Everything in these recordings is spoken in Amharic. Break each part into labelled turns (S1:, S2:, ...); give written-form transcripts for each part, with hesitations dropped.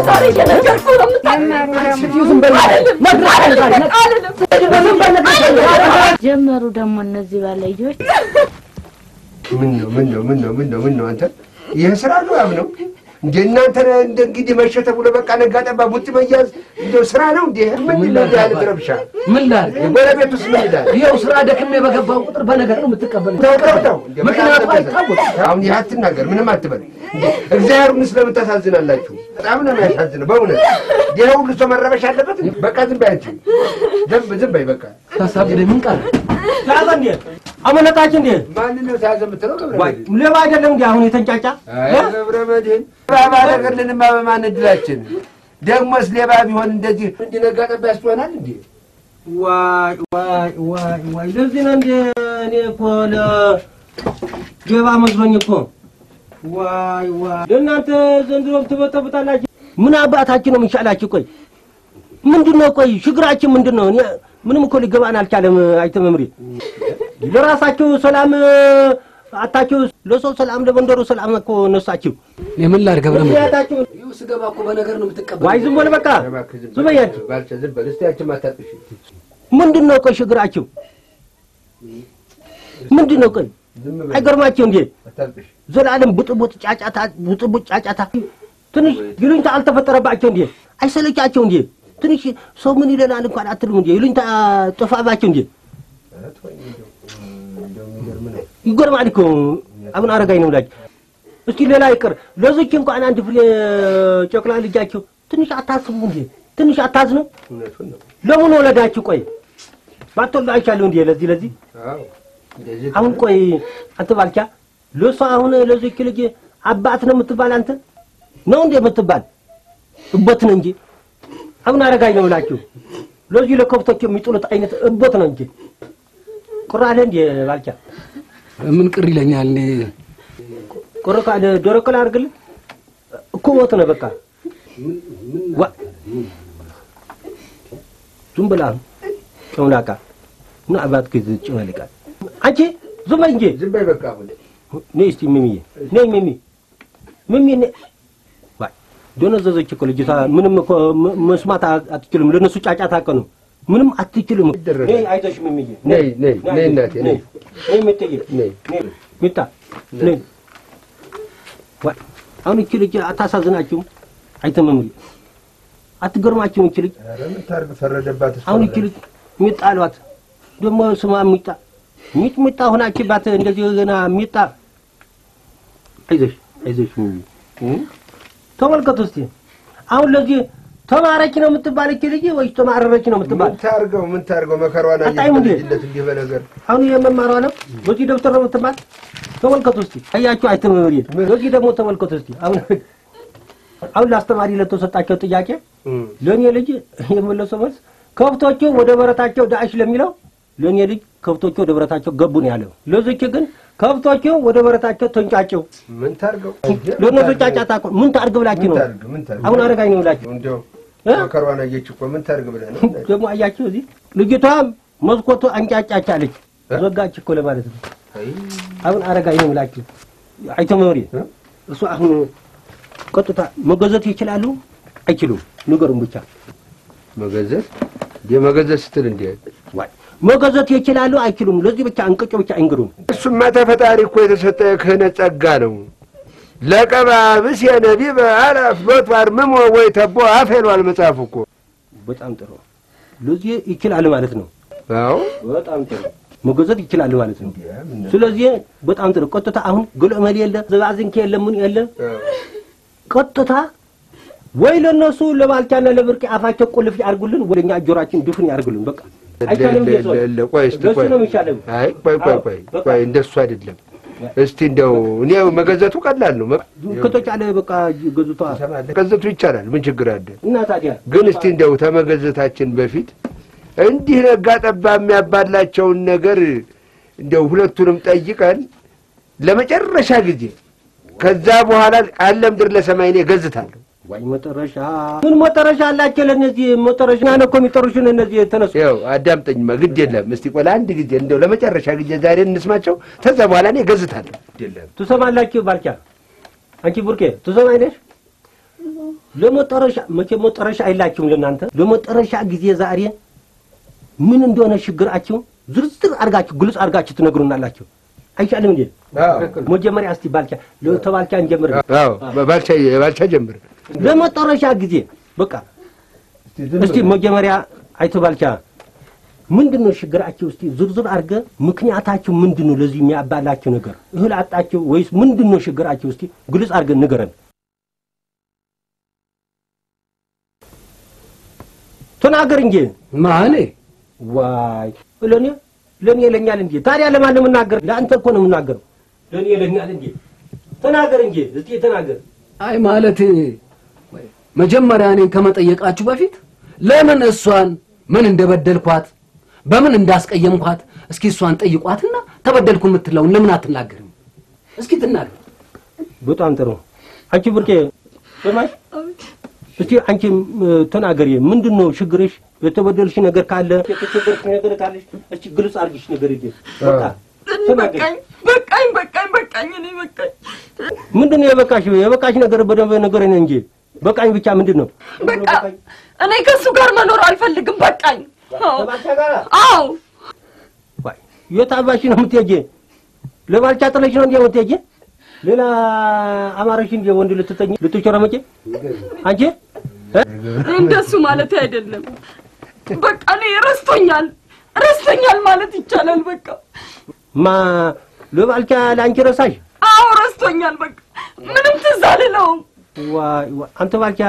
S1: ዛሬ እየነገርኩህ ነው።
S2: ጀመሩ ደግሞ እነዚህ ባለዮች።
S3: ምን ነው ምን ነው ምን ነው ምን ነው ምን ነው አንተ ይሄ ስራ ነው አምነው እንደ እናንተ እንደ እንግዲህ መሸ ተብሎ በቃ ነጋ ጠባ ቡጢ መያዝ እንደው ስራ ነው እንዴ? ምን ነው ያለ ረብሻ?
S4: ምን ላድርግ?
S3: የጎረቤቱስ ምን ይላል?
S4: ይኸው ስራ ደክሜ በገባው ቁጥር በነገር ነው የምትቀበለኝ።
S3: ተው ተው ተው፣
S4: ምክንያቱ አይታወቅም።
S3: አሁን ይህ አትናገር፣ ምንም አትበል። እግዚአብሔርን ስለምን ታሳዝናላችሁ? በጣም ነው የሚያሳዝነው በእውነት። ይሄ ሁሉ ሰው መረበሽ አለበት? በቃ ዝም በይ አንቺ፣ ዝም በይ በቃ።
S4: ታሳብደኝ ምን ቀረ?
S5: ተያዘ እንዴ? አመለጣች እንዴ?
S3: ማንን ነው ተያዘ የምትለው? ገብረ መድህን
S5: ሌባ አይደለም እንዴ አሁን የተንጫጫ?
S3: አይ ገብረ መድህን ባባረገልንማ በማን እድላችን? ደግሞስ ሌባ ቢሆን እንደዚህ እንዲነጋ ጠባ ያስሆናል እንዴ?
S5: ዋይ ዋይ ዋይ ዋይ! ለዚህ ነው እንዴ እኔ እኮ ለሌባ መስሎኝ እኮ። ዋይ ዋይ! ለእናንተ ዘንድሮም ትበጠብጣላችሁ። ምን አባታችን ነው የሚሻላችሁ? ቆይ ምንድን ነው ቆይ ችግራችን ምንድን ነው? እኔ ምንም እኮ ሊገባን አልቻለም። አይተ መምሪ ለራሳችሁ ሰላም አታችሁ፣ ለሰው ሰላም ለመንደሩ ሰላም እኮ ነሳችሁ።
S4: እኔ ምን ላድርግ ገብረ መድህን?
S5: ምክንያታችሁ
S4: ይኸው ስገባ እኮ በነገር ነው የምትቀበለኝ።
S5: ዋይ ዝም በል በቃ ዝም በይ አንቺ።
S3: ባልቻ ዝም በል እስቲ፣ አንቺም አታጥቅሽ።
S5: ምንድን ነው ቆይ ችግራችሁ ምንድን ነው? ቆይ
S3: ዝም በል
S5: አይገርማችሁ እንዴ?
S3: አታልቅሽ።
S5: ዘላለም ቡጥቡጥ ጫጫታ፣ ቡጥቡጥ ጫጫታ። ትንሽ ይሉኝታ አልተፈጠረባቸው እንዴ? አይሰለቻቸው እንዴ? ትንሽ ሰው ምን ይለናል እንኳን አትሉም እንዴ? ይሉኝታ ጠፋባቸው እንዴ?
S3: ኧረ ተወኝ እንደው እንደው የሚገርም ነው።
S5: ይገርማል እኮ አቡነ አረጋዊ ነው ብላችሁ። እስኪ ሌላ ይቅር ለዚች እንኳን አንድ ፍሬ ጨቅላ ልጃችሁ ትንሽ አታስቡ እንዴ? ትንሽ አታዝኑ?
S3: እውነቱን ነው።
S5: ለምን ወለዳችሁ? ቆይ ባትወልዱ አይቻልም እንዴ? ለዚህ ለዚህ
S3: አዎ እንደዚህ
S5: አሁን ቆይ አንተ ባልቻ ለሷ አሁን ለዚች ልጅ አባት ነው የምትባል አንተ ነው እንዴ የምትባል? እቦት ነው እንጂ አሁን አረጋኝ ነው ብላችሁ ለዚህ ለከብቶች የሚጥሉት አይነት እቦት ነው እንጂ። ቅር አለ እንዴ ባልቻ?
S4: ምን ቅር ይለኛል እኔ?
S5: ቅር ካለ ዶሮ ቅል አድርግልህ እኮ ቦት ነው በቃ። ዋ ዝም ብላ ጨምላቃ ምን አባት ግዝ ጨመልቃ አንቺ ዝም በይ እንጂ።
S3: ዝም በይ በቃ አሁን።
S5: ነይ እስቲ ሚሚዬ ነይ ሚሚ ሚሚ ነይ። ዋይ ደነዘዘች እኮ ልጅቷ። ምንም እኮ መስማት አትችልም። ለነሱ ጫጫታ እኮ ነው። ምንም አትችልም።
S3: ይደረጋል።
S5: ነይ አይዞሽ ሚሚዬ
S3: ነይ ነይ ነይ እናቴ ነይ
S5: ነይ ሚጥዬ
S3: ነይ
S5: ነይ ሚጣ ነይ። ዋይ አሁን እቺ ልጅ አታሳዝናችሁም? አይተመምሪ አትገርማችሁም? እቺ ልጅ
S3: ኧረ ምን ታርግ ፈረደባት እሷ።
S5: አሁን እቺ ልጅ ሚጣ አሏት። ደግሞ ስማ ሚጣ ሚጥ ሚጣ ሆናችባት እንደዚህ ገና ሚጣ። አይዞሽ አይዞሽ ሚሚ ተመልከቱ እስቲ አሁን ለዚህ ተማረች ነው የምትባል እቺ ልጅ ወይስ ተማረረች ነው የምትባል?
S3: ምን ታርገው ምን ታርገው መከሯን አየህ
S5: አታይም እንዴ?
S3: በልጅነት እንዲህ በነገር
S5: አሁን የመማሯ ነው በዚህ ደብተር ነው የምትባል። ተመልከቱ እስቲ አያችሁ፣ አይተመምሪ በዚህ ደግሞ ተመልከቱ እስቲ አሁን አሁን ለአስተማሪ ለተሰጣቸው ጥያቄ ለእኔ ልጅ የመለሰው መልስ ከብቶቹ ወደ በረታቸው ዳእሽ ለሚለው ለእኔ ልጅ ከብቶቹ ወደ በረታቸው ገቡ ነው ያለው። ለዚች ግን ከብቶቹ ወደ በረታቸው ተንጫጭው።
S3: ምን ታርገው
S5: ለእነሱ ጫጫታ እኮ ምን ታርግ ብላችሁ ነው?
S3: ምን ታርግ ምን ታርግ
S5: አሁን አረጋኝ ነው ብላችሁ
S3: እንደው
S5: እ?
S3: መከሯን አየች እኮ ምን ታርግ ብለህ ነው?
S5: ደግሞ አያችሁ እዚህ ልጅቷ መስኮቱ አንጫጫች አለች፣ ዘጋች እኮ ለማለት ነው።
S3: አይ
S5: አሁን አረጋኝ ነው ብላችሁ አይቶ መሪ
S3: እ?
S5: እሱ አሁን ቀጥታ መገዘት ይችላሉ አይችሉም? ንገሩን ብቻ።
S3: መገዘት እንዴ መገዘት ስትል እንዴ
S5: ዋይ መገዘት ይችላሉ አይችሉም? ለዚህ ብቻ እንቅጭ ብቻ አይንገሩን።
S3: እሱማ ተፈጣሪ እኮ የተሰጠ የክህነት ጸጋ ነው። ለቀባብስ የነቢብ አላፍሎት አርምሞ ወይ ተቦ አፍ ሄሏል መጽሐፉ እኮ።
S5: በጣም ጥሩ። ለዚህ ይችላል ማለት ነው።
S3: አዎ
S5: በጣም ጥሩ መገዘት ይችላል ማለት ነው። ስለዚህ በጣም ጥሩ። ቀጥታ አሁን ግልዕመል የለ ዘባዝንኬ የለ ምን የለ ቀጥታ ወይ ለነሱ ለባልቻና ለብርቄ አፋቸው ቁልፍ ያርጉልን፣ ወደኛ ጆሮአችን ድፍን ያርጉልን። በቃ አይቻልም።
S3: ቆይ እስቲ
S5: ለሱ
S3: ቆይ
S5: ነው የሚሻለው።
S3: አይ ቆይ ቆይ ቆይ ቆይ እንደሱ አይደለም። እስቲ እንደው እኔ መገዘቱ ቀላል ነው።
S5: ከተቻለ በቃ ገዝቷ
S3: መገዘቱ ይቻላል። ምን ችግር አለ?
S5: እና ታዲያ
S3: ግን እስቲ እንደው ተመገዘታችን በፊት እንዲህ ነጋ ጠባ የሚያባላቸውን ነገር እንደው ሁለቱንም ጠይቀን ለመጨረሻ ጊዜ ከዛ በኋላ አለ ምድር ለሰማይ እኔ እገዝታለሁ።
S5: ወይ መጨረሻ ምን መጨረሻ አላቸው ለእነዚህ መጨረሻ ነው እኮ የሚጠሩሽን እነዚህ ተነሱ።
S3: ይኸው አዳምጠኝማ፣ ግድ የለም እስቲ ቆይ ለአንድ ጊዜ እንደው ለመጨረሻ ጊዜ ዛሬ እንስማቸው። ከዛ በኋላ እኔ እገዝታለሁ። ግድ የለም
S5: ትሰማላችሁ ባልቻ፣ አንቺ ቡርኬ ትሰማኛለሽ? ለመጨረሻ መቼም መጨረሻ አይላችሁም ለእናንተ ለመጨረሻ ጊዜ ዛሬ ምን እንደሆነ ችግራችሁ ዝርዝር አድርጋችሁ ግልጽ አድርጋችሁ ትነግሩናላችሁ። አይቻልም እንዴ? መጀመሪያ እስቲ ባልቻ ለተባልቻ እንጀምር።
S3: አዎ ባልቻ ባልቻ ጀምር።
S5: ለመጨረሻ ጊዜ በቃ እስቲ መጀመሪያ አይቶ ባልቻ ምንድነው ችግራችሁ? እስቲ ዝርዝር አድርገ ምክንያታችሁ ምንድነው? ለዚህ የሚያባላችሁ ነገር እህል አጣችሁ ወይስ ምንድነው ችግራችሁ? እስቲ ግልጽ አድርገ ንገረን። ተናገር እንጂ።
S4: ማኔ
S5: ዋይ ለኔ ለኔ ይለኛል እንጂ ታዲያ ለማን ነው የምናገር? ለአንተ እኮ ነው የምናገረው። ለኔ ይለኛል እንጂ ተናገር እንጂ እስቲ ተናገር።
S4: አይ ማለት መጀመሪያ እኔን ከመጠየቃችሁ በፊት ለምን እሷን ምን እንደበደልኳት በምን እንዳስቀየምኳት እስኪ እሷን ጠይቋትና ተበደልኩ የምትለውን ለምን አትናገርም? እስኪ ትናገር።
S5: በጣም ጥሩ። አንቺ ብርቄ ሰማሽ? እስቲ አንቺ ተናገሪ። ምንድነው ችግርሽ? የተበደልሽ ነገር ካለ የተቸገርሽ ነገር ካለሽ እስቲ ግልጽ አድርጊሽ ነገር እንጂ በቃ
S1: በቃኝ በቃኝ በቃኝ በቃኝ እኔ በቃኝ።
S5: ምንድነው የበቃሽ? የበቃሽ ነገር በደንብ ንገሪኝ እንጂ በቃኝ ብቻ ምንድነው?
S1: በቃ እኔ ከሱ ጋር መኖር አልፈልግም። በቃኝ። አዎ
S5: ዋይ የት አባሽ ነው የምትሄጂ? ለባልቻ ጥለሽ ነው እንዴ የምትሄጂ? ሌላ አማረሽ እንዴ ወንድ ልትተኝ ልትቸረመጪ አንቺ?
S1: እንደሱ ማለት አይደለም። በቃ እኔ ረስቶኛል ረስቶኛል ማለት ይቻላል። በቃ
S5: ማ ለባልቻ ላንቺ ረሳሽ?
S1: አዎ ረስቶኛል። በቃ ምንም ትዝ አልለውም።
S5: ዋይ አንተ ባልቻ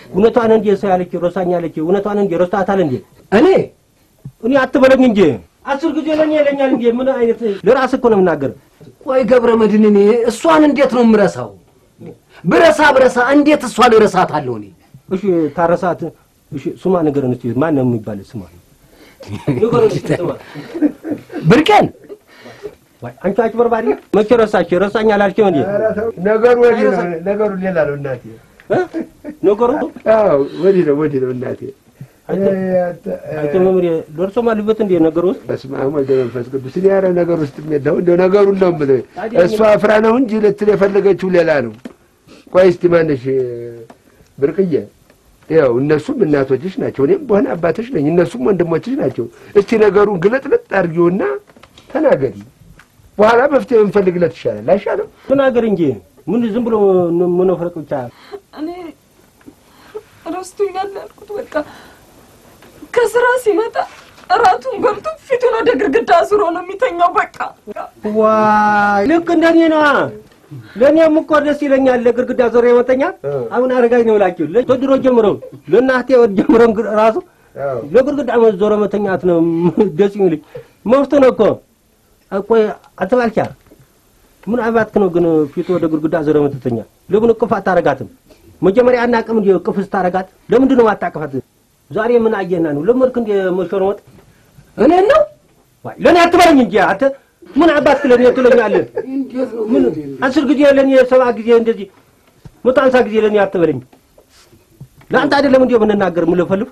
S5: እውነቷን እንዴ ሰው ያለች ረሳኛለች? እውነቷን እንዴ ረስታታል እንዴ?
S4: እኔ
S5: እኔ አትበለኝ እንጂ 10 ጊዜ ለኔ ይለኛል እንዴ? ምን አይነት ለራስህ እኮ ነው የምናገረው።
S4: ቆይ ገብረ መድህን እኔ እሷን እንዴት ነው የምረሳው? ብረሳ ብረሳ እንዴት እሷን እረሳታለሁ እኔ?
S5: እሺ ታረሳት። እሺ ስማ ንገረን እስቲ ማን ነው የሚባል ስማ ንገረን እስቲ ስማ።
S4: ብርቄን
S5: ወይ አንቺ አጭበርባሪ መቼ ረሳሽ? ረሳኝ አላልሽም እንዴ?
S3: ነገሩ ወዲህ ነው፣ ነገሩ ሌላ ነው እናቴ።
S5: ነገሩ
S3: አዎ ወዲህ ነው ወዲህ ነው እናቴ።
S5: አንተ መምሬ ደርሶ ማልበት እንዴ ነገሩ ውስጥ?
S3: በስመ አብ ወወልድ ወመንፈስ ቅዱስ። እኔ ኧረ ነገር ውስጥ የለሁም እንደው ነገሩን ነው የምልህ። እሷ አፍራ ነው እንጂ ልትል የፈለገችው ሌላ ነው። ቆይ እስቲ ማነሽ ብርቅዬ፣ ያው እነሱም እናቶችሽ ናቸው፣ እኔም በሆነ አባትሽ ነኝ፣ እነሱም ወንድሞችሽ ናቸው። እስቲ ነገሩን ግልጥልጥ አድርጊውና ተናገሪ። በኋላ መፍትሄ ብንፈልግለት ይሻላል አይሻልም?
S5: ተናገር እንጂ ምን ዝም ብሎ መነፍረቅ ብቻ።
S1: እኔ ረስቶኛል ያልኩት በቃ ከስራ ሲመጣ እራቱን በልቶ ፊቱን ወደ ግድግዳ አዙሮ ነው የሚተኛው። በቃ
S5: ዋይ ልክ እንደኔ ነዋ። ለኔም እኮ ደስ ይለኛል ለግድግዳ ዞሮ የመተኛት። አሁን አረጋኝ ነው እላችሁ ከድሮ ጀምሮ ለእናቴ ጀምሮ ራሱ ለግድግዳ ዞሮ መተኛት ነው ደስ የሚለኝ። መፍትሄ ነው እኮ። ቆይ አንተ ባልቻ ምን አባትክ ነው ግን ፊቱ ወደ ግድግዳ ዞሮ መተኛ? ለምን እቅፍ አታረጋትም? መጀመሪያ አናውቅም እንዴ እቅፍ ስታረጋት? ለምንድን ነው የማታቅፋት? ዛሬ ምን አየህና ነው ለመድክ እንዴ መሸርሞጥ?
S4: እኔን ነው?
S5: ዋይ ለኔ አትበለኝ እንጂ አንተ ምን አባትክ ለኔ ትለኛለህ? ምን 10 ጊዜ ለኔ 7 ጊዜ እንደዚህ 150 ጊዜ ለኔ አትበለኝ። ለአንተ አይደለም እንዴ የምንናገር የምንለፈልፍ?